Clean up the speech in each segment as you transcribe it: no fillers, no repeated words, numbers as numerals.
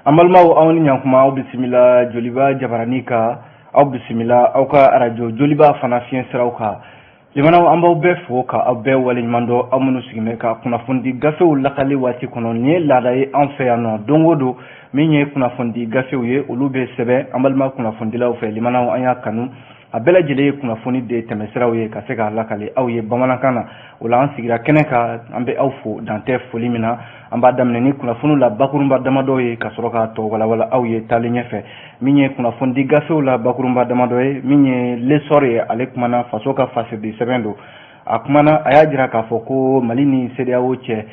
An balimaw, aw ni ɲankuma. Aw bisimila Joliba jabarani kan, aw bisimila aw ka arajo Joliba fana fiɲɛ siraw kan. Limanaw, an b'aw bɛɛ fo ka aw bɛɛ waleɲuman dɔn, aw minnu sigilen bɛ ka kunnafonidi gafew lakali waati kɔnɔ. Nin ye laada ye an fɛ yan nɔ. Don o don, min ye kunnafonidi gafew ye, olu bɛ sɛbɛn an balima kunnafonidilaw fɛ. Limanaw, an y'a kanu, a bɛɛ lajɛlen ye kunnafoni de tɛmɛsiraw ye ka se k'a lakale aw ye bamanankan na. O la, an sigira kɛnɛ kan, an bɛ aw fo dantɛ foli min na. An b'a daminɛ ni kunnafoniw la bakurunba damadɔ ye, ka sɔrɔ ka tɔ walawala aw ye taalen ɲɛfɛ. Min ye kunnafonidi gafew la bakurunba damadɔ ye, min ye L'Essor ye, ale kumana faso ka fasidi sɛbɛn don. A kumana, a y'a jira k'a fɔ ko Mali ni CEDEAO cɛ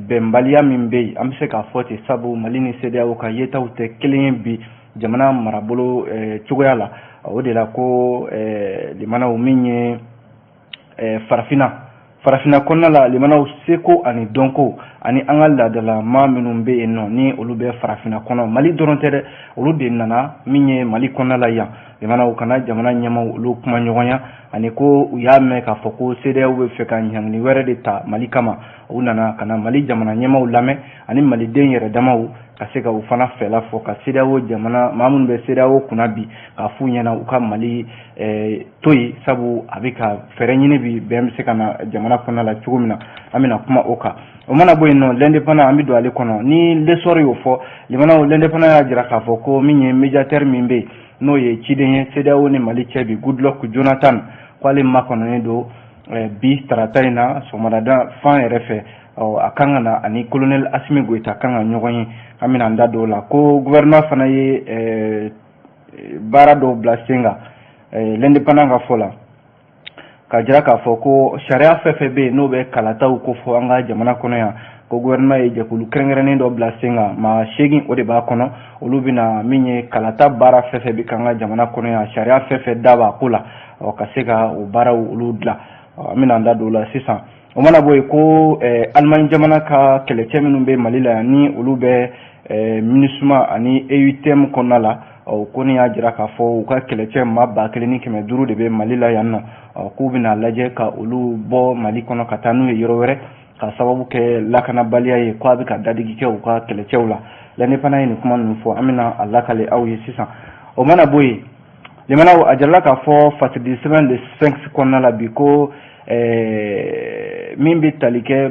bɛnbaliya min bɛ yen, an bɛ se k'a fɔ ten, sabu Mali ni CEDEAO ka yetaw tɛ kelen ye bi jamana marabolo cogoya la. O de la ko limanaw, min ye farafinna kɔnɔna la, limanaw, seko ani dɔnko ani an ka laadala maa minnu bɛ yen nɔ, ni olu bɛ farafinna kɔnɔ, Mali dɔrɔn tɛ dɛ, olu de nana min ye Mali kɔnɔna la yan, limanaw, ka na jamana ɲɛmaaw olu kuma ɲɔgɔnya, ani ko u y'a mɛn k'a fɔ ko CEDEAO bɛ fɛ ka ɲangili wɛrɛ de ta Mali kama. U nana ka na Mali jamana ɲɛmaaw lamɛn ani maliden yɛrɛ damaw, ka se ka u fana fɛla fɔ, ka CEDEAO jamana maa minnu bɛ CEDEAO kunna bi, k'a f'u ɲɛna u ka Mali to yen, sabu a bɛ ka fɛɛrɛ ɲini bi bɛn bɛ se ka na jamana kɔnɔna la cogo min na. An bɛna kuma o kan. O mana bɔ yen nɔ, L'Indépendant, an bɛ don ale kɔnɔ ni L'Essor y'o fɔ. Limanaw, L'Indépendant y'a jira k'a fɔ ko min ye médiateur min bɛ yen, n'o ye ciden ye CEDEAO ni Mali cɛ bi, Goodluck Jonathan, k'ale makɔnɔnen don bi tarata in na sɔgɔmada fan yɛrɛ fɛ. A kan ka na ani colonel Assimi Goïta kan ka ɲɔgɔn ye. An bɛna an da don o la. Ko gouvernement fana ye baara dɔw bila sen kan, L'Indépendant ka fɔ la, ka jira k'a fɔ ko sariya fɛn fɛn bɛ yen n'o bɛ kalataw ko fɔ an ka jamana kɔnɔ yan, ko gouvernement ye jɛkulu kɛrɛnkɛrɛnnen dɔ bila sen kan, maa 8 o de b'a kɔnɔ. Olu bɛna min ye kalata baara fɛn fɛn bɛ k'an ka jamana kɔnɔ yan, sariya fɛn fɛn da b'a ko la, ka se ka o baaraw olu dilan. An bɛna an da don o la sisan. O mana bɔ yen, ko Alimaɲi jamana ka kɛlɛcɛ minnu bɛ Mali la yan, ni olu bɛ MINUSMA ani EUTM kɔnɔna la, ko ne y'a jira k'a fɔ u ka kɛlɛcɛ maa 1500 de bɛ Mali la yan nɔ, k'u bɛna lajɛ ka olu bɔ Mali kɔnɔ ka taa n'u ye yɔrɔ wɛrɛ, ka sababu kɛ lakanabaliya ye, ko a bɛ ka dadigi kɛ u ka kɛlɛcɛw la. L'Indépendant ye nin kuma ninnu fɔ, an bɛna a lakale aw ye sisan. O mana bɔ yen, limanaw, a jirala k'a fɔ fasidi sɛbɛn Le Sphinx kɔnɔna la bi ko min bɛ tali kɛ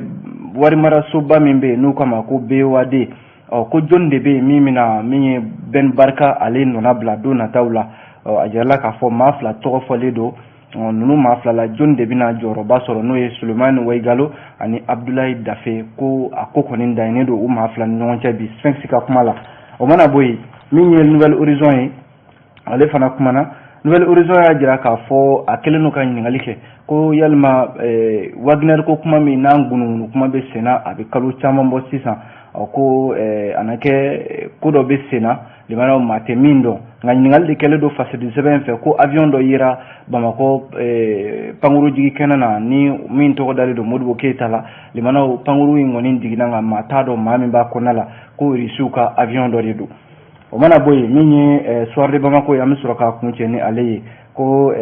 warimarasoba min bɛ yen n'u k'a ma ko BOAD, ɔ ko jɔnni de bɛ yen min bɛna min ye Ben Barka ale nɔna bila don nataw la? A jirala k'a fɔ maa fila tɔgɔ fɔlen don. Ninnu maa fila la, jɔnni de bɛna jɔyɔrɔba sɔrɔ, n'o ye Sulemani Wayigalo ani Abudulayi Dafe? Ko a ko kɔni dannen don u maa fila ni ɲɔgɔn cɛ bi, Sphinx ka kuma la. O mana bɔ yen, min ye Nouvel Horizon ye, ale fana kumana. Nouvel Horizon y'a jira k'a fɔ a kɛlen don ka ɲininkali kɛ ko yalima Wagner ko kuma min n'a ŋunuŋunu kuma bɛ senna, a bɛ kalo caman bɔ sisan, ko a na kɛ ko dɔ bɛ senna, limanaw, maa tɛ min dɔn. Nka ɲininkali de kɛlen don fasidi sɛbɛn fɛ ko avion dɔ yera Bamakɔ pankurujigi kɛnɛ na, ni min tɔgɔ dalen don Modibo Keyita la. Limanaw, pankuru in kɔni jiginna, nka maa t'a dɔn maa min b'a kɔnɔna la, ko Irisiw ka avion dɔ de don. O mana bɔ yen, min ye Soir de Bamako ye, an bɛ sɔrɔ k'a kuncɛ ni ale ye, ko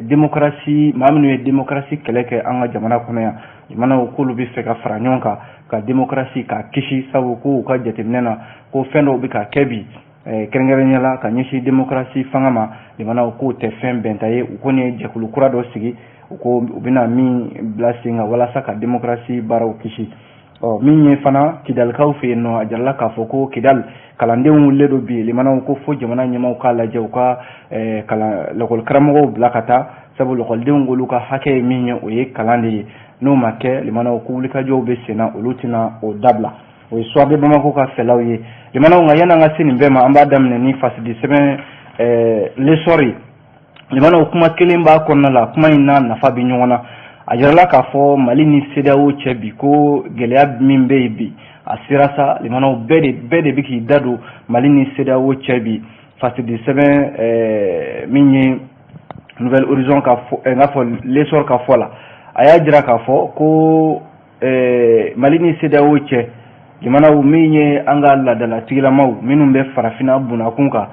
démocratie, maa minnu ye démocratie kɛlɛ kɛ an ka jamana kɔnɔ yan, jamanaw, k'olu bɛ fɛ ka fara ɲɔgɔn kan ka démocratie k'a kisi, sabu ko u ka jateminɛ na ko fɛn dɔw bɛ ka kɛ bi, kɛrɛnkɛrɛnnenya la ka ɲɛsin démocratie fanga ma, jamanaw, k'o tɛ fɛn bɛnta ye. U kɔni ye jɛkulu kura dɔ sigi, u ko u bɛna min bila sen kan walasa ka démocratie baaraw kisi. Ɔ min ye fana Kidalikaw fɛ yen nɔ, a jirala k'a fɔ ko Kidali kalandenw wulilen don bi, limanaw, ko fo jamana ɲɛmaaw k'a lajɛ u ka kalan lakɔli karamɔgɔw bila ka taa, sabu lakɔlidenw k'olu ka hakɛ ye min ye, o ye kalan de ye. N'o ma kɛ, limanaw, ko wulikajɔw bɛ sen na, olu tɛna o dabila. O ye Soir de Bamako ka fɛlaw ye, limanaw. Nka yan'an ka se nin bɛɛ ma, an b'a daminɛ ni fasidi sɛbɛn L'Essor ye. Limanaw, kuma kelen b'a kɔnɔna la, kuma in n'a nafa bɛ ɲɔgɔn na. A jirala k'a fɔ Mali ni CEDEAO cɛ bi, ko gɛlɛya min bɛ yen bi, a sera sa, limanaw, bɛɛ de bɛ k'i da don Mali ni CEDEAO cɛ bi. Fasidi sɛbɛn min ye Nouvel Horizon ka fɔ, n k'a fɔ L'Essor ka fɔ la, a y'a jira k'a fɔ ko Mali ni CEDEAO cɛ, jamanaw, min ye an ka laadalatigilamaw minnu bɛ farafinna bunakun kan,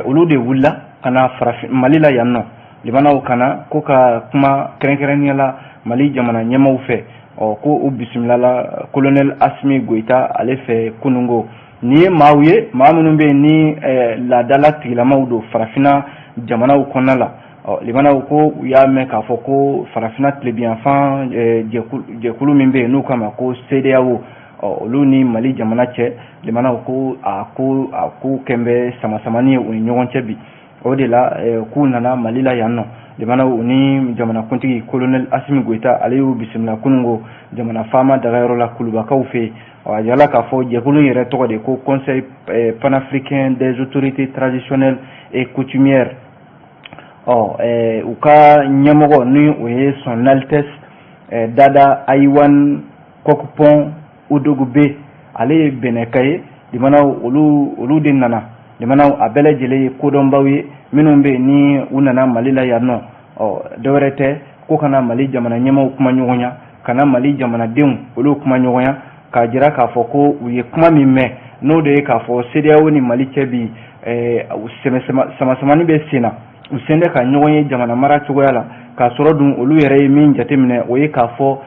olu de wulila ka na farafin Mali la yan nɔ, limanaw, ka na ko ka kuma kɛrɛnkɛrɛnnenya la Mali jamana ɲɛmaw fɛ. Ɔ ko u bisimilala colonel Assimi Goïta ale fɛ kunungo. Nin ye maaw ye, maa minnu bɛ yen ni laadala tigilamaw don farafinna jamanaw kɔnɔna la. Ɔ limanaw, ko u y'a mɛn k'a fɔ ko farafinna tilebinyanfan jɛkulu min bɛ yen n'u k'a ma ko CEDEAO, ɔ olu ni Mali jamana cɛ, limanaw, ko a ko kɛn bɛ samasamani ye u ni ɲɔgɔn cɛ bi. O de la k'u nana Mali la yan nɔ. Limanaw, u ni jamanakuntigi Colonel Assimi Goïta, ale y'u bisimila kunungo jamana faama dagayɔrɔ la Kulubakaw fɛ yen. A jirala k'a fɔ jɛkulu in yɛrɛ tɔgɔ de ko Conseil panafricain des autorités traditionnelles et coutumières. Ɔ u ka ɲɛmɔgɔ ni o ye Son Altesse Dada Ayiwan Kɔkpɔn Udogube, ale ye Bɛnɛka ye. Limanaw, olu de nana. Limanaw, a bɛɛ lajɛlen ye kodɔnbaw ye minnu bɛ yen ni u nana Mali la yan nɔ. Ɔ dɔwɛrɛ tɛ ko kana Mali jamana ɲɛmaaw kuma ɲɔgɔnya, kana Mali jamanadenw olu kuma ɲɔgɔnya, k'a jira k'a fɔ ko u ye kuma min mɛn, n'o de ye k'a fɔ CEDEAO ni Mali cɛ bi samasamani bɛ sen na, u sen tɛ ka ɲɔgɔn ye jamana mara cogoya la. K'a sɔrɔ dun olu yɛrɛ ye min jateminɛ, o ye k'a fɔ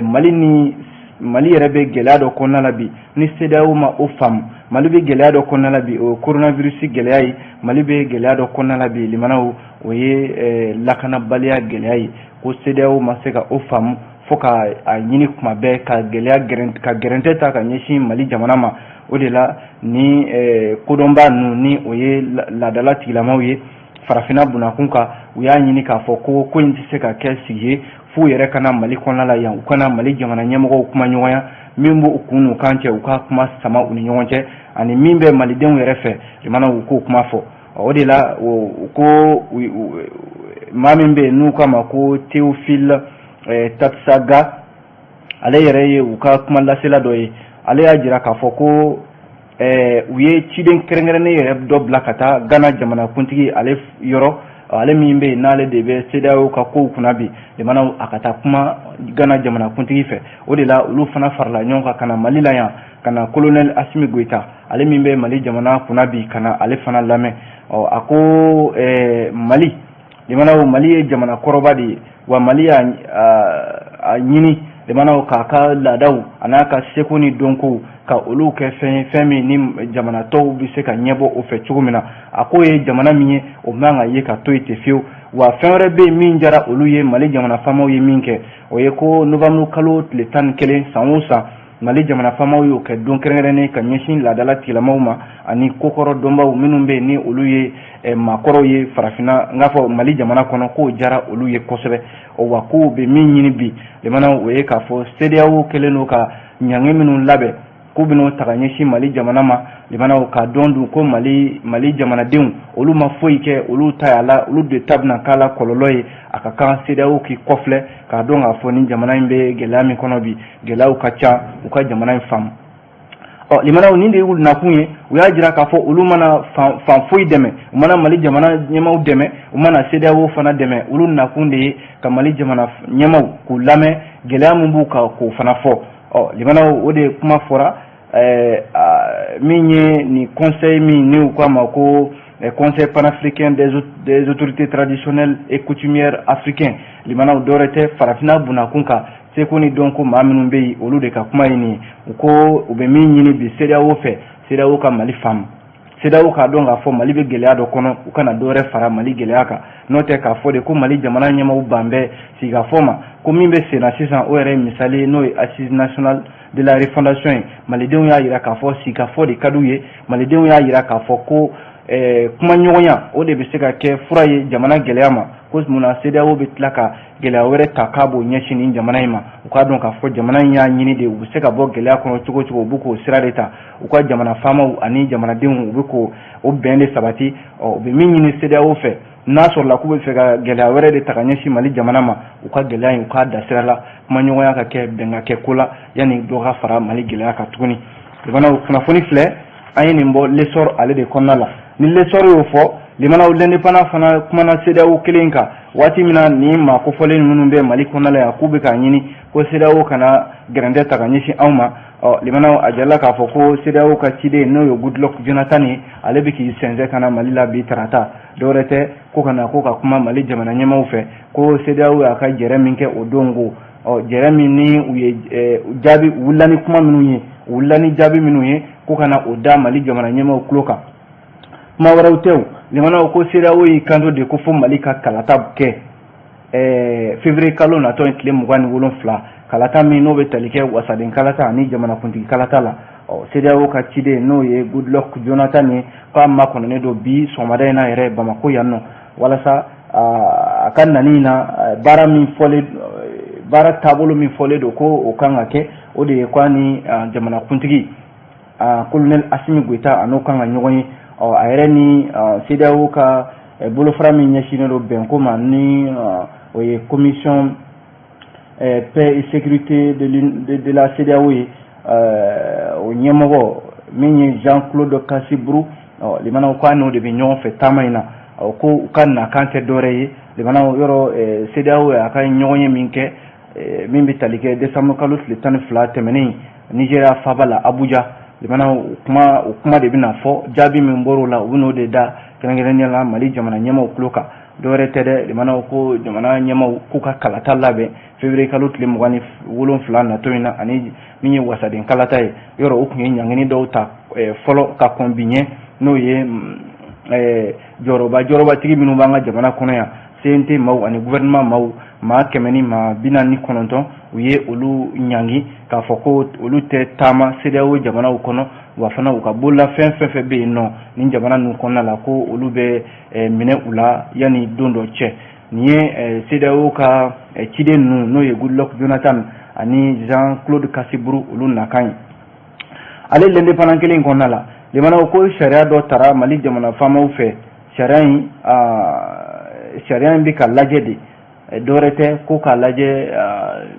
Mali ni Mali yɛrɛ bɛ gɛlɛya dɔ kɔnɔna la bi ni CEDEAO ma o faamu. Mali bɛ gɛlɛya dɔ kɔnɔna la bi, o ye coronavirus gɛlɛya ye. Mali bɛ gɛlɛya dɔ kɔnɔna la bi, limanaw, o ye lakanabaliya gɛlɛya ye, ko CEDEAO ma se ka o faamu fo ka a ɲini kuma bɛɛ ka gɛlɛya ka gɛrɛntɛ ta ka ɲɛsin Mali jamana ma. O de la ni kodɔnba ninnu, ni o ye laadala tigilamaw ye farafinna bunakun kan, u y'a ɲini k'a fɔ ko ko in tɛ se ka kɛ sigi ye f'u yɛrɛ kana Mali kɔnɔna la yan, u kana Mali jamana ɲɛmɔgɔw kuma ɲɔgɔnya, min b'u kun n'u kan cɛ, u ka kuma sama u ni ɲɔgɔn cɛ, ani min bɛ malidenw yɛrɛ fɛ, limanaw, u k'o kuma fɔ. O de la ko maa min bɛ yen n'u k'a ma ko Théophile Tatsaga, ale yɛrɛ ye u ka kuma lasela dɔ ye. Ale y'a jira k'a fɔ ko u ye ciden kɛrɛnkɛrɛnnen yɛrɛ dɔ bila ka taa Gana jamanakuntigi ale yɔrɔ, ale min bɛ yen n'ale de bɛ CEDEAO ka kow kunna bi. Limanaw, a ka taa kuma Gana jamanakuntigi fɛ. O de la olu fana farala ɲɔgɔn kan ka na Mali la yan, ka na Colonel Assimi Goïta, ale min bɛ Mali jamana kunna bi, ka na ale fana lamɛn. Ɔ a ko Mali, limanaw, Mali ye jamana kɔrɔba de ye wa. Mali y'a a ɲini, limanaw, k'a ka laadaw a n'a ka seko ni dɔnkow ka olu kɛ fɛn ye, fɛn min ni jamana tɔw bɛ se ka ɲɛbɔ o fɛ cogo min na. A k'o ye jamana min ye, o man ka ye ka to yen ten fiyewu. Wa fɛn wɛrɛ bɛ yen min diyara olu ye, Mali jamana faamaw ye min kɛ, o ye ko novembre kalo tile 11, san o san, Mali jamana faamaw y'o kɛ don kɛrɛnkɛrɛnnen ka ɲɛsin laadala tigilamaw ma ani kokɔrɔ dɔnbaw minnu bɛ yen ni olu ye maakɔrɔw ye farafinna, n k'a fɔ Mali jamana kɔnɔ, k'o diyara olu ye kosɛbɛ. Wa k'o bɛ min ɲini bi, limanaw, o ye k'a fɔ CEDEAO kɛlen don ka ɲangi minnu labɛn k'u bɛn'o ta ka ɲɛsin Mali jamana ma, limanaw, k'a dɔn dun ko Mali jamanadenw olu ma foyi kɛ, olu ta y'a la, olu de ta bɛna k'a la kɔlɔlɔ ye. A ka kan CEDEAO k'i kɔfilɛ k'a dɔn k'a fɔ ni jamana in bɛ gɛlɛya min kɔnɔ bi, gɛlɛyaw ka ca, u ka jamana in faamu. Ɔ limanaw, nin de y'u nakun ye. U y'a jira k'a fɔ olu mana fan foyi dɛmɛ, u mana Mali jamana ɲɛmaaw dɛmɛ, u mana CEDEAO fana dɛmɛ, olu nakun de ye ka Mali jamana ɲɛmaaw k'u lamɛn, gɛlɛya min b'u kan k'o fana fɔ. Ɔ limanaw, o de kuma fɔra. Min ye nin conseil min ni u k'a ma ko Conseil panafricain des autorités traditionnelles et coutumières africaines, limanaw, dɔwɛrɛ tɛ, farafinna bunakun kan seko ni dɔnko maa minnu bɛ yen, olu de ka kuma ye nin ye. U ko u bɛ min ɲini bi CEDEAO fɛ, CEDEAO ka Mali faamu, CEDEAO k'a dɔn k'a fɔ Mali bɛ gɛlɛya dɔ kɔnɔ, u kana dɔwɛrɛ fara Mali gɛlɛya kan. N'o tɛ k'a fɔ de ko Mali jamana ɲɛmaaw ban bɛɛ sigikafɔ ma, ko min bɛ sen na sisan, o yɛrɛ ye misali ye, n'o ye Assise nationale de la refondation ye. Malidenw y'a jira k'a fɔ sigikafɔ de ka d'u ye. Malidenw y'a jira k'a fɔ ko kumaɲɔgɔnya, o de bɛ se ka kɛ fura ye jamana gɛlɛya ma. Ko munna CEDEAO bɛ tila ka gɛlɛya wɛrɛ ta k'a b'o ɲɛsin nin jamana in ma? U k'a dɔn k'a fɔ jamana in y'a ɲini de u bɛ se ka bɔ gɛlɛya kɔnɔ cogo cogo, u bɛ k'o sira de ta. U ka jamana faamaw ani jamanadenw, u bɛ k'o o bɛn de sabati. Ɔ u bɛ min ɲini CEDEAO fɛ, n'a sɔrɔla k'u bɛ fɛ ka gɛlɛya wɛrɛ de ta ka ɲɛsin Mali jamana ma, u ka gɛlɛya in, u k'a da sira la, kumaɲɔgɔnya ka kɛ, bɛn ka kɛ ko la, yanni dɔ ka fara Mali gɛlɛya kan tuguni. Limanaw, kunnafoni filɛ, an ye nin bɔ L'Essor ale de kɔnɔna la. Ni L'Essor y'o fɔ, limanaw, L'Indépendant fana kumana CEDEAO kelen kan. Waati min na ni maa kofɔlen minnu bɛ Mali kɔnɔna la yan k'u bɛ k'a ɲini ko CEDEAO kana gɛrɛntɛ ta ka ɲɛsin anw ma, ɔ limanaw, a jirala k'a fɔ ko CEDEAO ka ciden, n'o ye Goodluck Jonathan ye, ale bɛ k'i sɛnsɛn ka na Mali la bi tarata. Dɔwɛrɛ tɛ ko ka na ko ka kuma Mali jamana ɲɛmaaw fɛ, ko CEDEAO y'a ka jɛrɛ min kɛ o don, ko ɔ jɛrɛ min ni u ye jaabi, u wulila ni kuma minnu ye, u wulila ni jaabi minnu ye. ko ka na o da Mali jamana ɲɛmaaw tulo kan. Kuma wɛrɛw tɛ, o limanaw, ko CEDEAO y'i kanto de ko fo Mali ka kalata kɛ février kalo natɔ in tile 27, kalata min n'o bɛ tali kɛ wasaden kalata ani jamanakuntigi kalata la. Ɔ, CEDEAO ka ciden, n'o ye Goodluck Jonathan ye, k'a makɔnɔnen don bi sɔgɔmada in na yɛrɛ Bamako yan nɔ, walasa a ka nani na, baara min fɔlen, baara taabolo min fɔlen don ko o kan ka kɛ, o de ye ko a ni jamanakuntigi colonel Assimi Goïta, a n'o kan ka ɲɔgɔn ye. Ɔ, a yɛrɛ ni CEDEAO ka bolofara min ɲɛsinnen don bɛnko ma, ni o ye Commission paix et sécurité de la CEDEAO ye, o ɲɛmɔgɔ min ye Jean-Claude Kasiburu, limanaw, k'a n'o de bɛ ɲɔgɔn fɛ taama in na. Ko u ka nakan tɛ dɔwɛrɛ ye, limanaw, yɔrɔ CEDEAO a ka ɲɔgɔn ye min kɛ, min bɛ tali kɛ décembre kalo tile 12 tɛmɛnen Nigéria faaba la Abuja, limanaw, kuma o kuma de bɛna fɔ. Jaabi min bɔr'o la, u bɛn'o de da kɛrɛnkɛrɛnnenya la Mali jamana ɲɛmaaw tulo kan. Dɔwɛrɛ tɛ dɛ, limanaw, ko jamana ɲɛmaaw k'u ka kalata labɛn février kalo tile 27 natɔ in na, ani min ye wasaden kalata ye. Yɔrɔ o tun ye ɲangini dɔw ta fɔlɔ ka kɔn bi ɲɛ, n'o ye jɔyɔrɔba jɔyɔrɔbatigi minnu b'an ka jamana kɔnɔ yan, CNT maaw ani gouvernement maaw, maa 149, u ye olu ɲangi k'a fɔ ko olu tɛ taama CEDEAO jamanaw kɔnɔ, wa fana u ka bololafɛn fɛn fɛn bɛ yen nɔ nin jamana ninnu kɔnɔna la, ko olu bɛ minɛ u la yanni don dɔ cɛ. Nin ye CEDEAO ka ciden ninnu, n'o ye Goodluck Jonathan ani Jean-Claude Kasiburu, olu nakan ye. Ale L'Indépendant kelen kɔnɔna la, limanaw, ko sariya dɔ tara Mali jamana faamaw fɛ. Sariya in bɛ ka lajɛ de, dɔwɛrɛ tɛ ko k'a lajɛ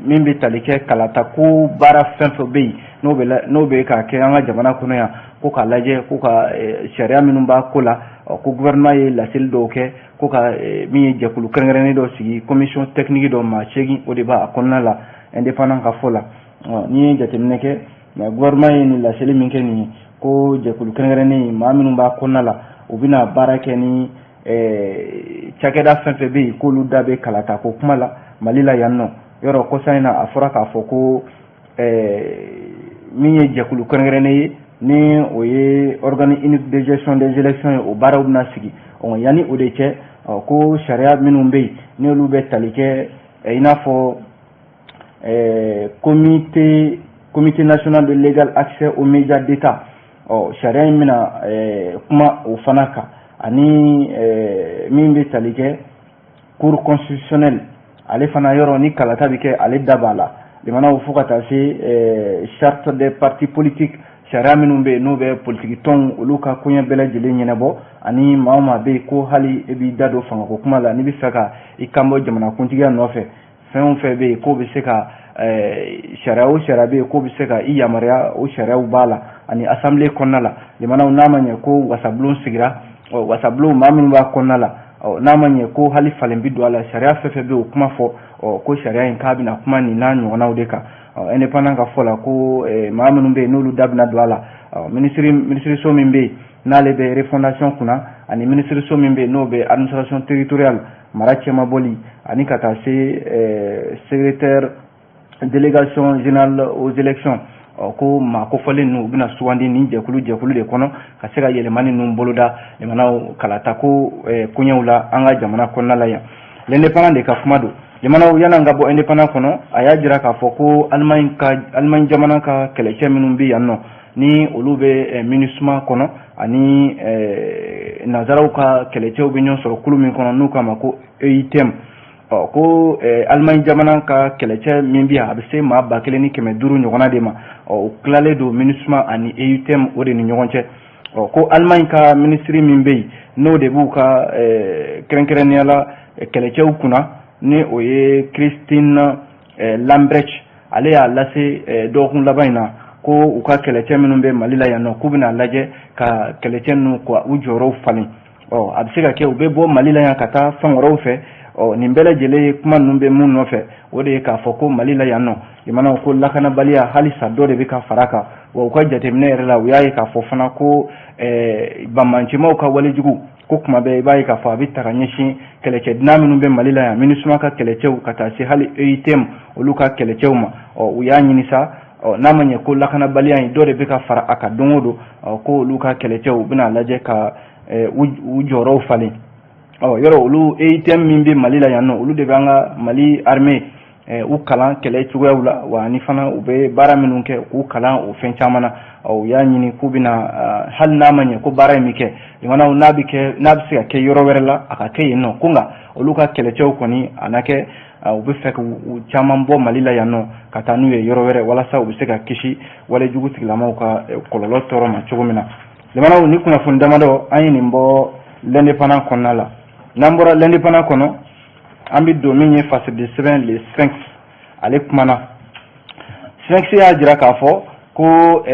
min bɛ tali kɛ kalata ko baara fɛn fɛn bɛ yen, n'o bɛ ka kɛ an ka jamana kɔnɔ yan, ko k'a lajɛ ko ka sariya minnu b'a ko la. Ko gouvernement ye laseli dɔw kɛ ko ka min ye jɛkulu kɛrɛnkɛrɛnnen dɔ sigi, commission technique dɔ, maa 8, o de b'a kɔnɔna la. Indépendant ka fɔ la, n'i ye jateminɛ kɛ, gouvernement ye nin laseli min kɛ nin ye, ko jɛkulu kɛrɛnkɛrɛnnen, maa minnu b'a kɔnɔna la, u bɛna baara kɛ ni cakɛda fɛn fɛn bɛ yen k'olu da bɛ kalata ko kuma la Mali la yan nɔ. Yɔrɔ kɔsa in na, a fɔra k'a fɔ ko min ye jɛkulu kɛrɛnkɛrɛnnen ye, ni o ye organe unique de gestion des élections ye, o baaraw bɛna sigi. Ɔ, yanni o de cɛ, ko sariya minnu bɛ yen, n'olu bɛ tali kɛ i n'a fɔ comité national de l'égal accès aux médias d'État, ɔ, sariya in bɛna kuma o fana kan, ani min bɛ tali kɛ Cour constitutionnelle, ale fana, yɔrɔ ni kalata bɛ kɛ, ale da b'a la, limanaw, fo ka taa se charte des partis politiques, sariya minnu bɛ yen n'o bɛ politiki tɔnw olu ka koɲɛ bɛɛ lajɛlen ɲɛnabɔ, ani maa o maa bɛ yen ko hali e b'i da don fangako kuma la, n'i bɛ fɛ ka i kanbɔ jamanakuntigiya nɔfɛ, fɛn o fɛn bɛ yen k'o bɛ se ka, sariya o sariya bɛ yen k'o bɛ se ka i yamaruya, o sariyaw b'a la, ani assemblée kɔnɔna la, limanaw, n'a ma ɲɛ ko wasabulon sigira, wasabulon maa minnu b'a kɔnɔna la, n'a ma ɲɛ ko hali falen bi don a la, sariya fɛn fɛn bɛ yen o kuma fɔ, ko sariya in k'a bɛna kuma nin n'a ɲɔgɔnnaw de kan. Indépendant ka fɔ la, ko maa minnu bɛ yen n'olu da bɛna don a la, minisiriso min bɛ yen n'ale bɛ refondation kunna, ani minisiriso min bɛ yen n'o bɛ administration territoriale, mara cɛmabɔli, ani ka taa se secrétaire délégation générale aux élections, ko maa kofɔlen ninnu, u bɛna sugandi nin jɛkulu jɛkulu de kɔnɔ ka se ka yɛlɛmani ninnu boloda, limanaw, kalata ko koɲɛw la an ka jamana kɔnɔna la yan. L'Indépendant de ka kuma don, limanaw. Yan'an ka bɔ Indépendant kɔnɔ, a y'a jira k'a fɔ ko Allemagne ka, Allemagne jamana ka kɛlɛcɛ minnu bɛ yan nɔ, ni olu bɛ MINUSMA kɔnɔ, ani nanzaraw ka kɛlɛcɛw bɛ ɲɔgɔn sɔrɔ kulu min kɔnɔ n'u k'a ma ko EUTM, ɔ, ko Allemagne jamana ka kɛlɛcɛ min bɛ yan, a bɛ se maa 1500 ɲɔgɔnna de ma. Ɔ, o tilalen don MINUSMA ani EUTM o de ni ɲɔgɔn cɛ. Ɔ, ko Allemagne ka minisiri min bɛ yen, n'o de b'u ka kɛrɛnkɛrɛnnenya la kɛlɛcɛw kunna, ni o ye Christine Lambrecht, ale y'a lase dɔgɔkun laban in na ko u ka kɛlɛcɛ minnu bɛ Mali la yan nɔ, k'u bɛna lajɛ ka kɛlɛcɛ ninnu ka u jɔyɔrɔw falen. Ɔ, a bɛ se ka kɛ u bɛ bɔ Mali la yan ka taa fan wɛrɛw fɛ. Ɔ, nin bɛɛ lajɛlen ye kuma ninnu bɛ mun nɔfɛ, o de ye k'a fɔ ko Mali la yan nɔ, limanaw, ko lakanabaliya halisa dɔ de bɛ ka fara kan. Wa u ka jateminɛ yɛrɛ la, u y'a ye k'a fɔ fana ko banbaancimaw ka walejugu, ko kuma bɛɛ i b'a ye k'a fɔ a bɛ ta ka ɲɛsin kɛlɛcɛ dunan minnu bɛ Mali la yan, MINUSMA ka kɛlɛcɛw, ka taa se hali EUTM olu ka kɛlɛcɛw ma. Ɔ, u y'a ɲini sa. Ɔ, n'a ma ɲɛ ko lakanabaliya in dɔ de bɛ ka fara a kan don o don, ɔ, ko olu ka kɛlɛcɛw u bɛna lajɛ ka u jɔyɔrɔw falen. Ɔ, yɔrɔ olu EUTM min bɛ Mali la yan nɔ, olu de bɛ an ka Mali armée u kalan kɛlɛ cogoyaw la, wa ani fana u bɛ baara minnu kɛ, k'u kalan o fɛn caman na. Ɔ, u y'a ɲini k'u bɛna, hali n'a ma ɲɛ ko baara in bɛ kɛ limanaw, n'a bɛ kɛ, n'a bɛ se ka kɛ yɔrɔ wɛrɛ la, a ka kɛ yen nɔ. Ko nka olu ka kɛlɛcɛw kɔni, a na kɛ u bɛ fɛ k'u caman bɔ Mali la yan nɔ ka taa n'u ye yɔrɔ wɛrɛ, walasa u bɛ se ka kisi walejugu tigilamaw ka kɔlɔlɔ tɔɔrɔ ma cogo min na. Limanaw, ni kunnafoni damadɔ an ye nin bɔ L'Indépendant kɔnɔna la. N'an bɔra L'Indépendant kɔnɔ, an bɛ don min ye fasidi sɛbɛn Le Sphinx, ale kumana. Sphinx y'a jira k'a fɔ ko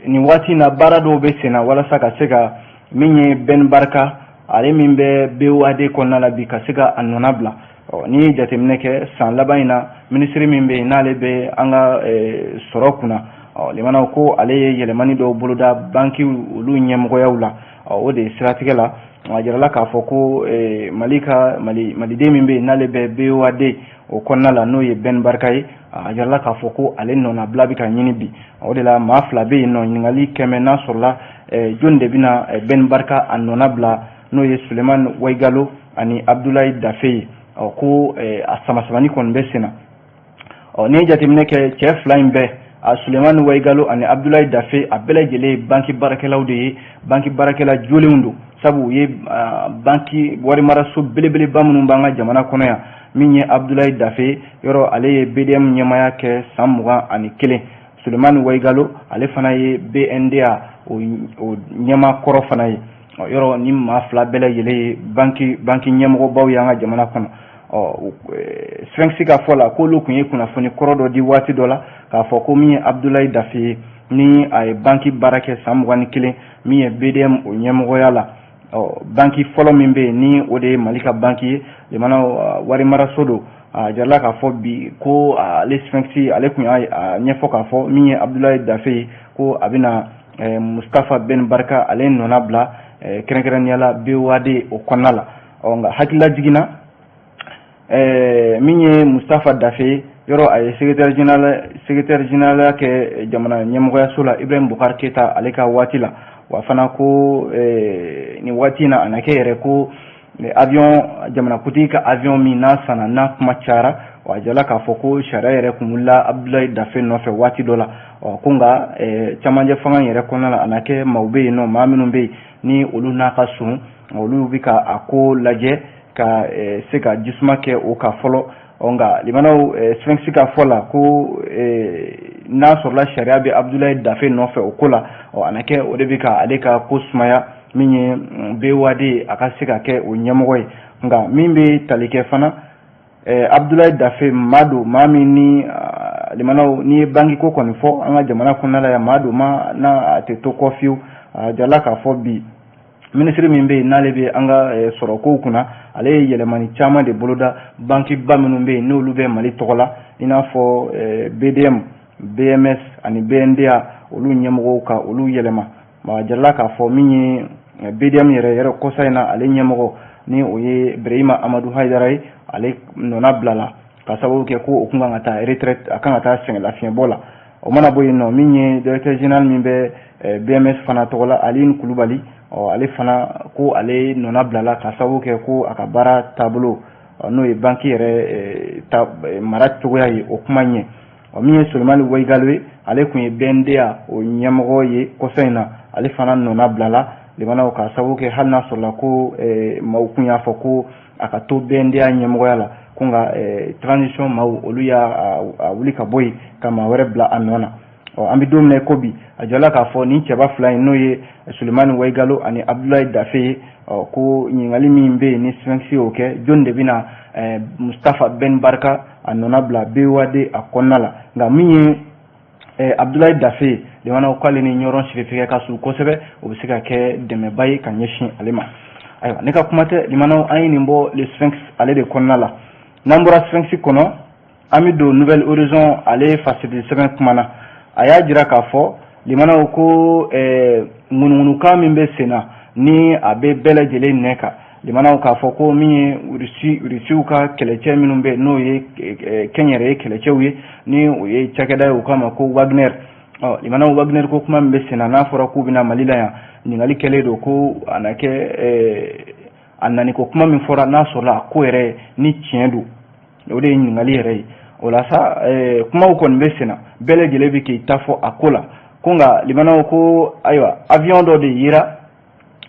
nin waati in na, baara dɔw bɛ sen na walasa ka se ka min ye Ben Barka, ale min bɛ BOAD kɔnɔna la bi, ka se ka a nɔna bila. Ɔ, n'i ye jateminɛ kɛ san laban in na, minisiri min bɛ yen n'ale bɛ an ka sɔrɔ kunna, ɔ, limanaw, ko ale ye yɛlɛmani dɔw boloda banki olu ɲɛmɔgɔyaw la. Ɔ, o de siratigɛ la, a jirala k'a fɔ ko Mali ka Mali maliden min bɛ yen n'ale bɛ BOAD o kɔnɔna la, n'o ye Ben Barka ye, a jirala k'a fɔ ko ale nɔnabila bɛ ka ɲini bi. O de la, maa fila bɛ yen nɔ, ɲininkali kɛmɛ n'a sɔrɔla jɔnni de bɛna Ben Barka a nɔna bila, n'o ye Sulemani Wayigalo ani Abudulayi Dafe ye. Ɔ, ko a sama-samani kɔni bɛ sen na. Ɔ, n'i ye jateminɛ kɛ, cɛ fila in bɛɛ, a Sulemani Wayigalo ani Abudulayi Dafe, a bɛɛ lajɛlen ye banki baarakɛlaw de ye, banki baarakɛla jolenw don, sabu u ye banki warimaraso belebeleba minnu b'an ka jamana kɔnɔ yan. Min ye Abudulayi Dafe, yɔrɔ ale ye BDM ɲɛmaaya kɛ san 21. Sulemani Wayigalo, ale fana ye BNDA o ɲɛmaa kɔrɔ fana ye. Yɔrɔ ni maa fila bɛɛ lajɛlen ye banki ɲɛmɔgɔbaw ye an ka jamana kɔnɔ. Ɔ, Sphinx ka fɔ la, k'olu tun ye kunnafoni kɔrɔ dɔ di waati dɔ la k'a fɔ ko min ye Abudulayi Dafe ye, ni a ye banki baara kɛ san 21, min ye BDM o ɲɛmɔgɔya la. Ɔ, banki fɔlɔ min bɛ yen, ni o de ye Mali ka banki ye, limana warimaraso don, a jirala k'a fɔ bi ko ale Sphinx, ale tun y'a ɲɛfɔ k'a fɔ min ye Abudulayi Dafe ye, ko a bɛna Mustafa Ben Barka ale nɔna bila, kɛrɛnkɛrɛnnenya la BOAD o kɔnɔna la. Ɔ, nka hakilila jiginna, min ye Mustafa Dafe, yɔrɔ a ye secrétaire général kɛ jamana ɲɛmɔgɔyaso la Ibrahim Boubacar Keita ale ka waati la. Wa fana ko nin waati in na, a na kɛ yɛrɛ ko avion, jamanakuntigi ka avion min n'a sanna, n'a kuma cayara, wa a jirala k'a fɔ ko sariya yɛrɛ kun wulila Abudulayi Dafe nɔfɛ waati dɔ la. Ɔ, ko nka camancɛ fanga yɛrɛ kɔnɔna la, a na kɛ maaw bɛ yen nɔ, maa minnu bɛ yen ni olu n'a ka surun, olu bɛ ka a ko lajɛ ka se ka jisuma kɛ o kan fɔlɔ. Ɔ, nka limanaw, Sphinx ka fɔ la ko n'a sɔrɔla sariya bɛ Abudulayi Dafe nɔfɛ o ko la, ɔ, a na kɛ o de bɛ ka ale ka ko sumaya, min ye BOAD, a ka se ka kɛ o ɲɛmɔgɔ ye. Nka min bɛ tali kɛ fana, Abudulayi Dafe, maa don, maa min ni limanaw, n'i ye banki ko kɔni fɔ an ka jamana kɔnɔna la yan, maa don ma n'a a tɛ to kɔ fiyewu. A jirala k'a fɔ bi, minisiri min bɛ yen n'ale bɛ an ka sɔrɔkow kunna, ale ye yɛlɛmani caman de boloda bankiba minnu bɛ yen n'olu bɛ Mali tɔgɔ la, i n'a fɔ BDM, BMS ani BNDA, olu ɲɛmɔgɔw ka olu yɛlɛma. A jirala k'a fɔ min ye BDM yɛrɛ yɛrɛ, kɔsa in na, ale ɲɛmɔgɔ ni o ye Berehima Amadu Hayidara ye, ale nɔna bila la ka sababu kɛ ko o kun kan ka taa retraite, a kan ka taa sɛgɛn lafiɲɛbɔ la. O mana bɔ yen nɔ, min ye directeur général min bɛ BMS fana tɔgɔ la, Aline Kulubali, ɔ, ale fana ko ale nɔna bila la ka sababu kɛ ko a ka baara taabolo, n'o ye banki yɛrɛ mara cogoya ye, o kuma ɲɛ. Ɔ, min ye Sulemani Wayigalo ye, ale tun ye BNDA o ɲɛmɔgɔ ye kɔsa in na, ale fana nɔna bila la, limanaw, ka sababu kɛ hali n'a sɔrɔla ko maaw kun y'a fɔ ko a ka to BNDA ɲɛmɔgɔya la, ko nka transition maaw olu y'a wuli ka bɔ yen ka maa wɛrɛ bila a nɔ na. Ɔ, an bɛ don min na i ko bi, a jɔla k'a fɔ nin cɛba fila in, n'o ye Sulemani Wayigalo ani Abudulayi Dafe ye, ɔ, ko ɲininkali min bɛ yen ni Sphinx y'o kɛ, jɔnni de bɛna Mustafa Ben Barka a nɔna bila BOAD a kɔnɔna la? Nka min ye Abudulayi Dafe ye, limanaw, k'ale ni Ɲɔrɔn siritigɛ ka surun kosɛbɛ, o bɛ se ka kɛ dɛmɛba ye ka ɲɛsin ale ma. Ayiwa, ne ka kuma tɛ, limanaw, an ye nin bɔ Le Sphinx ale de kɔnɔna la. N'an bɔra Sphinx kɔnɔ, an bɛ don Nouvel Horizon ale fasiri sɛbɛn kuma na. A y'a jira k'a fɔ, limanaw, ko ŋunuŋunukan min bɛ sen na, ni a bɛ bɛɛ lajɛlen nɛ kan, Limanaw, k'a fɔ ko min ye Rusiw ka kɛlɛcɛ minnu bɛ, n'o ye kɛnyɛrɛye kɛlɛcɛw ye, ni o ye cakɛda ye u k'a ma ko Wagner. Ɔ limanaw, Wagner ko kuma min bɛ senna, n'a fɔra k'u bɛna Mali la yan, ɲininkali kɛlen don ko a na kɛ a nani ko kuma min fɔra, n'a sɔrɔla a ko yɛrɛ ni tiɲɛ don, o de ye ɲininkali yɛrɛ ye. O la sa, kumaw kɔni bɛ senna, bɛɛ lajɛlen bɛ k'i ta fɔ a ko la. Ko nka limanaw, ko ayiwa, avion dɔ de yera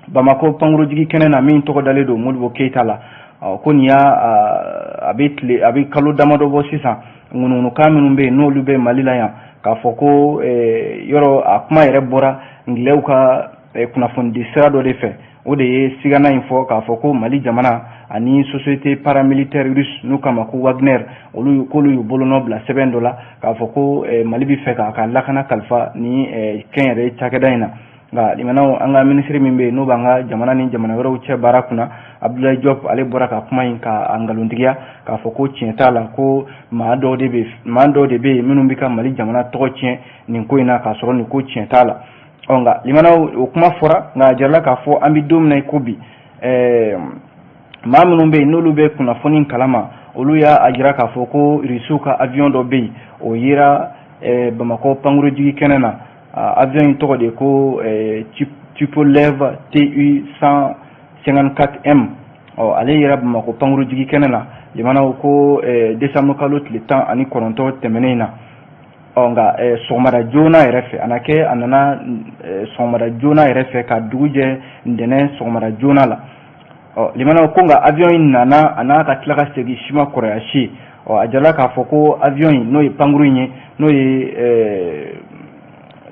Bamakɔ pankurujigi kɛnɛ na min tɔgɔ dalen don Modibo Keyita la. Ko nin y'a a bɛ tile a bɛ kalo damadɔ bɔ sisan, ŋunuŋunukan minnu bɛ yen, n'olu bɛ Mali la yan, k'a fɔ ko yɔrɔ a kuma yɛrɛ bɔra ngilɛw ka kunnafonidi sira dɔ de fɛ, o de ye sigana in fɔ k'a fɔ ko Mali jamana ani société paramilitaire russe n'u k'a ma ko Wagner, olu k'olu y'u bolonɔ bila sɛbɛn dɔ la k'a fɔ ko Mali bɛ fɛ k'a ka lakana kalifa ni kɛnyɛrɛye cakɛda in na. Nka limanaw, an ka minisiri min bɛ yen, n'o b'an ka jamana ni jamana wɛrɛw cɛ baara kunna, Abdoulaye Diop, ale bɔra ka kuma in ka nkalontigiya k'a fɔ ko tiɲɛ t'a la, ko maa dɔw de bɛ maa dɔw de bɛ yen minnu bɛ ka Mali jamana tɔgɔ tiɲɛ nin ko in na, k'a sɔrɔ nin ko tiɲɛ t'a la. Ɔ nka limanaw, o kuma fɔra, nka a jirala k'a fɔ an bɛ don min na i ko bi, maa minnu bɛ yen, n'olu bɛ kunnafoni kalama, olu y'a jira k'a fɔ ko Irisiw ka avion dɔ bɛ yen, o yera Bamakɔ pankurujigi kɛnɛ na. Avion in tɔgɔ de ko Tupolev TU 154M. Ɔ ale yera Bamakɔ pankurujigi kɛnɛ na, limanaw, ko décembre kalo tile 19 tɛmɛnen in na. Ɔ nka sɔgɔmada joona yɛrɛ fɛ, a na kɛ a nana sɔgɔmada joona yɛrɛ fɛ ka dugu jɛ ntɛnɛn sɔgɔmada joona la. Ɔ limanaw, ko nka avion in nana, a n'a ka tila ka segin si ma kɔrɔya si. Ɔ a jirala k'a fɔ ko avion in, n'o ye pankuru in ye, n'o ye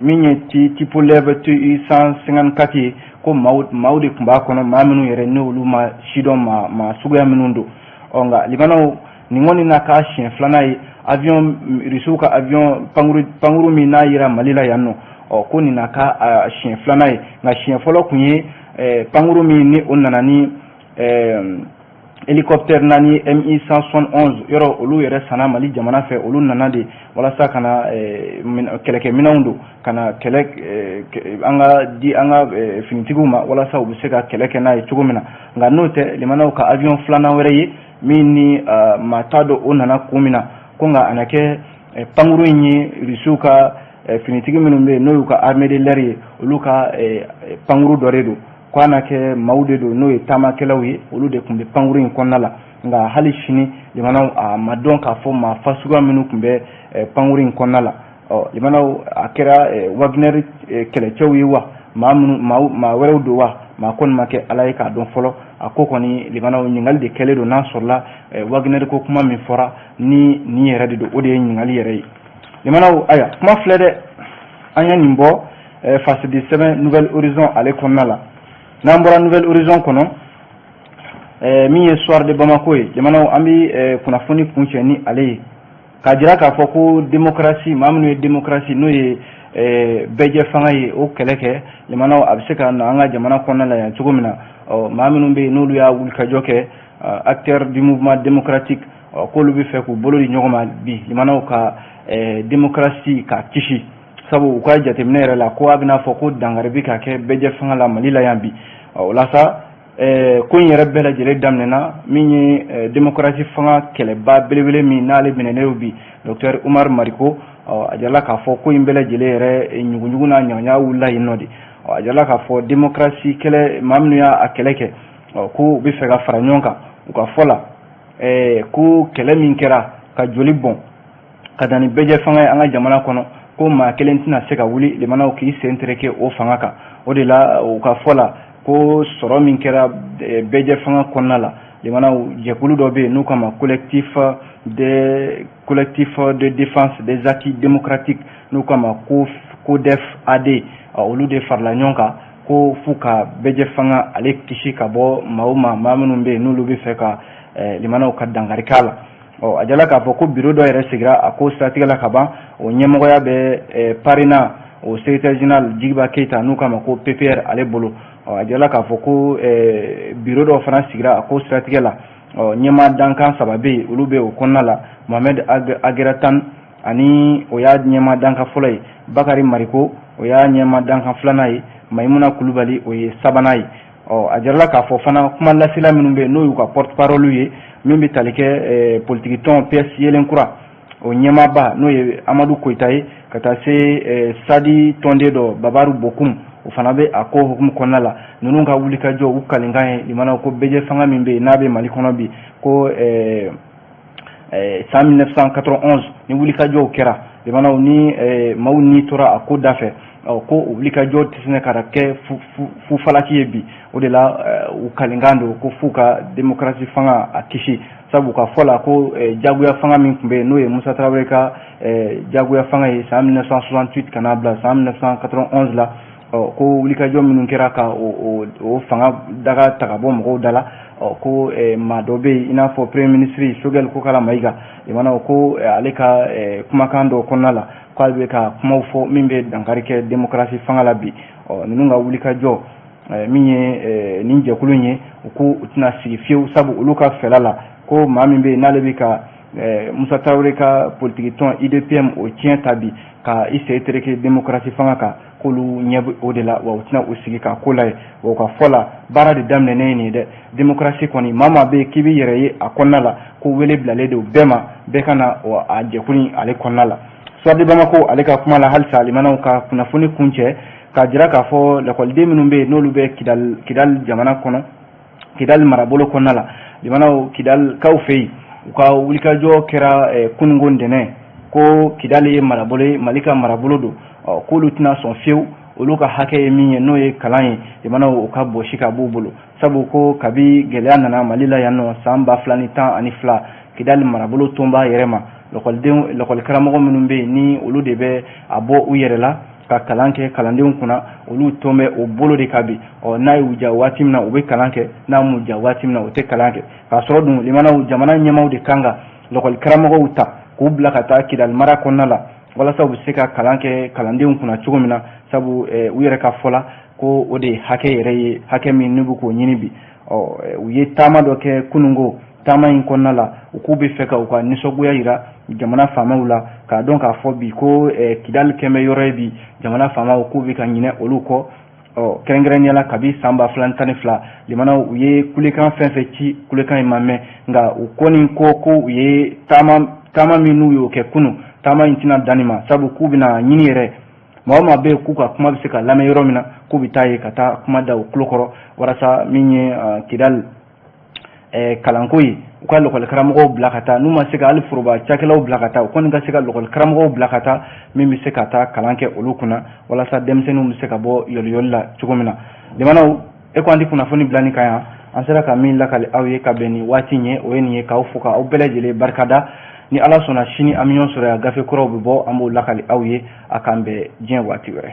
min ye Tupolev TU 154 ye, ko maaw de tun b'a kɔnɔ, maa minnu yɛrɛ n'olu ma sidɔn maa suguya minnu don. Ɔ nka limanaw, nin kɔni n'a k'a siɲɛ filanan ye, avion Irisiw ka avion pankuru min n'a yera Mali la yan nɔ, ɔ ko nin n'a ka siɲɛ filanan ye. Nka siɲɛ fɔlɔ tun ye pankuru min ni o nana ni hélicoptère naani Mi 171, yɔrɔ olu yɛrɛ sanna Mali jamana fɛ, olu nana de walasa ka na kɛlɛkɛminɛnw don ka na kɛlɛ an ka di an ka finitigiw ma, walasa u bɛ se ka kɛlɛ kɛ n'a ye cogo min na. Nka n'o tɛ, limanaw, ka avion filanan wɛrɛ ye min ni maa t'a dɔn o nana kun min na. Ko nka a na kɛ pankuru in ye Irisiw ka finitigi minnu bɛ yen, n'o y'u ka armée de l'air ye, olu ka pankuru dɔ de don. Ko a na kɛ maaw de don, n'o ye taamakɛlaw ye, olu de tun bɛ pankuru in kɔnɔna la. Nka hali sini, limanaw, a ma dɔn k'a fɔ maa fasuguya minnu tun bɛ pankuru in kɔnɔna la. Ɔ limanaw, a kɛra Wagner kɛlɛcɛw ye wa, maa minnu maa wɛrɛw don wa, maa kɔni ma kɛ Ala ye k'a dɔn fɔlɔ. A ko kɔni, limanaw, ɲininkali de kɛlen don n'a sɔrɔla Wagner ko kuma min fɔra ni nin yɛrɛ de don, o de ye ɲininkali yɛrɛ ye. Limanaw, ayiwa, kuma filɛ dɛ, an ye nin bɔ fasidi sɛbɛn Nouvel Horizon ale kɔnɔna la. N'an bɔra Nouvel Horizon kɔnɔ, min ye Soir de Bamako ye, limanaw, an bɛ kunnafoni kuncɛ ni ale ye k'a jira k'a fɔ ko démocratie, maa minnu ye démocratie, n'o ye bɛɛjɛ fanga ye, o kɛlɛ kɛ, limanaw, a bɛ se ka na an ka jamana kɔnɔna la yan cogo min na. Ɔ maa minnu bɛ yen, n'olu y'a wulikajɔ kɛ, acteur du mouvement démocratique, ɔ k'olu bɛ fɛ k'u bolo di ɲɔgɔn ma bi, limanaw, ka démocratie k'a kisi, sabu u ka jateminɛ yɛrɛ la, ko a bɛna fɔ ko dankari bɛ ka kɛ bɛɛjɛ fanga la Mali la yan bi. Ɔ o la sa, ko in yɛrɛ bɛɛ lajɛlen daminɛna min ye démocratie fanga kɛlɛba belebele min n'ale minɛnen don bi, docteur Umar Mariko. Ɔ a jirala k'a fɔ ko in bɛɛ lajɛlen yɛrɛ ɲuguɲugu n'a ɲagaɲaga wulila yen nɔ de. Ɔ a jirala k'a fɔ démocratie kɛlɛ, maa minnu y'a kɛlɛ kɛ, ɔ ko u bɛ fɛ ka fara ɲɔgɔn kan. U ka fɔ la, ko kɛlɛ min kɛra ka joli bɔn ka na ni bɛɛjɛ fanga ye an ka jamana kɔnɔ, ko maa kelen tɛna se ka wuli, limanaw, k'i sen tereke o fanga kan. O de la, u ka fɔ la, ko sɔrɔ min kɛra bɛɛjɛ fanga kɔnɔna la, limanaw, jɛkulu dɔ bɛ yen n'u k'a ma collectif de défense des acquis démocratiques, n'u k'a ma ko CODEF AD, olu de farala ɲɔgɔn kan ko f'u ka bɛɛjɛ fanga ale kisi ka bɔ maaw ma, maa minnu bɛ yen, n'olu bɛ fɛ ka limanaw ka dankari k'a la. Ɔ a jala k'a fɔ ko bureau dɔ yɛrɛ sigira a ko siratigɛ la ka ban, o ɲɛmɔgɔya bɛ PARENA o secrétaire général Jigiba Keyita, n'u k'a ma ko PPR, ale bolo. Ɔ a jala k'a fɔ ko bureau dɔ fana sigira a ko siratigɛ la. Ɔ ɲɛmaa dankan saba bɛ yen, olu bɛ o kɔnɔna la: Mohamed Ageratan ani o y'a ɲɛmaa dankan fɔlɔ ye, Bakari Mariko, o y'a ɲɛmaa dankan filanan ye, Mayimuna Kulubali, o ye sabanan ye. Ɔ, a jirala k'a fɔ fana, kuma lasela minnu bɛ yen, n'o y'u ka porte parole ye, min bɛ tali kɛ politiki tɔn PS Yelen Kura, o ɲɛmaaba n'o ye Amadu Koyita ye, ka taa se SADI tɔnden dɔ Babaru Bokum, o fana bɛ a ko hukumu kɔnɔna la. Ninnu ka wulikajɔ, u kalenkan ye limanaw ko bɛjɛ fanga min bɛ yen, n'a bɛ Mali kɔnɔ bi, ko san 1991 ni wulikajɔw kɛra, limanaw, ni maaw ni tora a ko da fɛ, ko o wulikajɔ tɛ se ka kɛ fufalaki ye bi. O de la, u kalenkan don ko f'u ka démocratie fanga a kisi, sabu ka fɔ la ko jagoya fanga min tun bɛ yen, n'o ye Musa Tarawele ka jagoya fanga ye san 1968 ka n'a bila san 1991 la, ko wulikajɔ minnu kɛra ka o fanga daga ta ka bɔ mɔgɔw da la, ko maa dɔ bɛ yen, i n'a fɔ premier ministre Choguel Kokala Mayiga, limanaw, ko ale ka kumakan dɔ kɔnɔna la, k'ale bɛ ka kumaw fɔ min bɛ dankari kɛ démocratie fanga la bi. Ɔ, ninnu ka wulikajɔ min ye nin jɛkulu in ye, u ko u tɛna sigi fiyewu, sabu olu ka fɛla la, ko maa min bɛ yen, n'ale bɛ ka Musa Tarawele ka politiki tɔn UDPM o tiɲɛ ta bi, ka i sen tereke démocratie fanga kan, k'olu ɲɛ bɛ o de la, wa u tɛna u sigi k'a ko lajɛ. Wa u ka fɔ la, baara de daminɛnen ye nin ye dɛ. Démocratie kɔni, maa maa bɛ yen k'i b'i yɛrɛ ye a kɔnɔna la, ko wele bilalen don bɛɛ ma, bɛɛ ka na a jɛkulu in ale kɔnɔna la. Soir de Bamako ale ka kuma la halisa, limanaw, ka kunnafoni kuncɛ k'a jira k'a fɔ lakɔliden minnu bɛ yen, n'olu bɛ Kidal, Kidal jamana kɔnɔ, Kidal marabolo kɔnɔna la, limanaw, Kidalikaw fɛ yen, u ka wulikajɔ kɛra kununko ntɛnɛn, ko Kidal ye marabolo ye, Mali ka marabolo don, k'olu tɛna sɔn fiyewu olu ka hakɛ ye min ye, n'o ye kalan ye, limanaw, u ka bɔsi ka b'u bolo, sabu ko kabi gɛlɛya nana Mali la yan nɔ san 2012, Kidali marabolo tɔnba yɛrɛ ma, lakɔlidenw, lakɔlikaramɔgɔ minnu bɛ yen, ni olu de bɛ a bɔ u yɛrɛ la ka kalan kɛ kalandenw kunna, olu tɔn bɛ o bolo de kan bi. Ɔ, n'a y'u ja waati min na, u bɛ kalan kɛ, n'a m'u ja waati min na, u tɛ kalan kɛ. K'a sɔrɔ dun, limanaw, jamana ɲɛmaaw de kan ka lakɔlikaramɔgɔw ta k'u bila ka taa Kidali mara kɔnɔna la, walasa u bɛ se ka kalan kɛ kalandenw kunna cogo min na, sabu u yɛrɛ ka fɔ la ko o de ye hakɛ yɛrɛ ye, hakɛ min n'u bɛ k'o ɲini bi. Ɔ, u ye taama dɔ kɛ kununko. Taama in kɔnɔna la, u k'u bɛ fɛ ka u ka nisɔngoya yira jamana faamaw la, k'a dɔn k'a fɔ bi ko Kidali kɛn bɛ yɔrɔ ye bi, jamana faamaw k'u bɛ ka ɲinɛ olu kɔ. Ɔ, kɛrɛnkɛrɛnnenya la, kabi san 2012, limanaw, u ye kulekan fɛn fɛn ci, kulekan in ma mɛn. Nka u kɔni ko ko u ye taama min n'u y'o kɛ kunun, taama in tɛna dan nin ma, sabu k'u bɛna ɲini yɛrɛ maa o maa bɛ yen k'u ka kuma bɛ se ka lamɛn yɔrɔ min na, k'u bɛ taa yen ka taa kuma da u tulo kɔrɔ, walasa min ye Kidali kalanko ye, u ka lakɔlikaramɔgɔw bila ka taa. N'u ma se ka hali foroba cakɛlaw bila ka taa, u kɔni ka se ka lakɔlikaramɔgɔw bila ka taa min bɛ se ka taa kalan kɛ olu kunna, walasa denmisɛnninw bɛ se ka bɔ yɔliyɔli la cogo min na. Limanaw, e ko an tɛ kunnafoni bila nin kan yan. An sera ka min lakali aw ye ka bɛn nin waati ye, o ye nin ye. K'aw fo, k'aw bɛɛ lajɛlen barikada. Ni Ala sɔnna, sini an bɛ ɲɔgɔn sɔrɔ yan, gafe kuraw bɛ bɔ, an b'o lakali aw ye. A k'an bɛn diɲɛ waati wɛrɛ.